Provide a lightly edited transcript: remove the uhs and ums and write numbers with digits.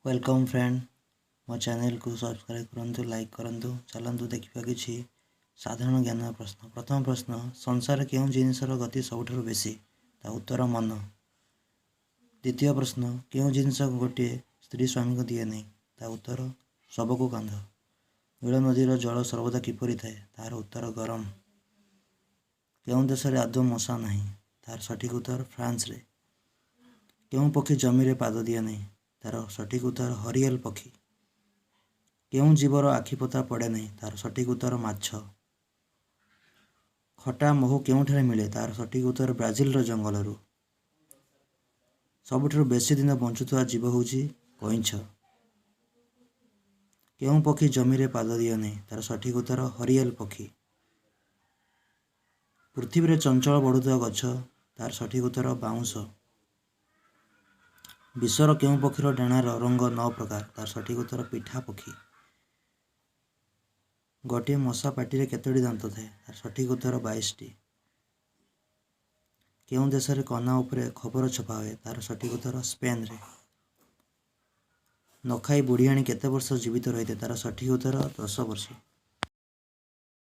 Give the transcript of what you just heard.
Welcome friend, ମୋ ଚ୍ୟାନେଲକୁ subscribe କରନ୍ତୁ, ଲାଇକ୍ କରନ୍ତୁ। ଚାଲନ୍ତୁ ଦେଖିବା କିଛି ସାଧାରଣ ଜ୍ଞାନ ପ୍ରଶ୍ନ। ପ୍ରଥମ ପ୍ରଶ୍ନ, ସଂସାରରେ କେଉଁ ଜିନିଷର ଗତି ସବୁଠାରୁ ବେଶୀ? ତା ଉତ୍ତର ମନ। ଦ୍ୱିତୀୟ ପ୍ରଶ୍ନ, କେଉଁ ଜିନିଷ ଗୋଟିଏ ସ୍ତ୍ରୀ ସ୍ୱାମୀକୁ ଦିଏ ନାହିଁ? ତା ଉତ୍ତର ଶବକୁ କାନ୍ଧ। ନୀଳ ନଦୀର ଜଳ ସର୍ବଦା କିପରି ଥାଏ? ତାହାର ଉତ୍ତର ଗରମ। କେଉଁ ଦେଶରେ ଆଦୌ ମଶା ନାହିଁ? ତାହାର ସଠିକ୍ ଉତ୍ତର ଫ୍ରାନ୍ସରେ। କେଉଁ ପକ୍ଷୀ ଜମିରେ ପାଦ ଦିଏ ନାହିଁ? ତାର ସଠିକ୍ ଉତ୍ତର ହରିଏଲ ପକ୍ଷୀ। କେଉଁ ଜୀବର ଆଖିପତା ପଡ଼େ ନାହିଁ? ତାର ସଠିକ୍ ଉତ୍ତର ମାଛ। ଖଟା ମହୁ କେଉଁଠାରେ ମିଳେ? ତାର ସଠିକ୍ ଉତ୍ତର ବ୍ରାଜିଲର ଜଙ୍ଗଲରୁ। ସବୁଠାରୁ ବେଶୀ ଦିନ ବଞ୍ଚୁଥିବା ଜୀବ ହେଉଛି କଇଁଛ। କେଉଁ ପକ୍ଷୀ ଜମିରେ ପାଦ ଦିଏ ନାହିଁ? ତାର ସଠିକ୍ ଉତ୍ତର ହରିଏଲ ପକ୍ଷୀ। ପୃଥିବୀରେ ଚଞ୍ଚଳ ବଢ଼ୁଥିବା ଗଛ? ତାର ସଠିକ୍ ଉତ୍ତର ବାଉଁଶ। ବିଶ୍ୱର କେଉଁ ପକ୍ଷୀର ଡେଣାର ରଙ୍ଗ ନଅ ପ୍ରକାର? ତାର ସଠିକ୍ ଉତ୍ତର ପିଠା ପକ୍ଷୀ। ଗୋଟିଏ ମଶା ପାଟିରେ କେତୋଟି ଦାନ୍ତ ଥାଏ? ତାର ସଠିକ୍ ଉତ୍ତର 22ଟି। କେଉଁ ଦେଶରେ କନା ଉପରେ ଖବର ଛପା ହୁଏ? ତାର ସଠିକ୍ ଉତ୍ତର ସ୍ପେନରେ। ନଖାଇ ବୁଢ଼ିଆଣୀ କେତେ ବର୍ଷ ଜୀବିତ ରହିଥାଏ? ତାର ସଠିକ୍ ଉତ୍ତର 10 ବର୍ଷ।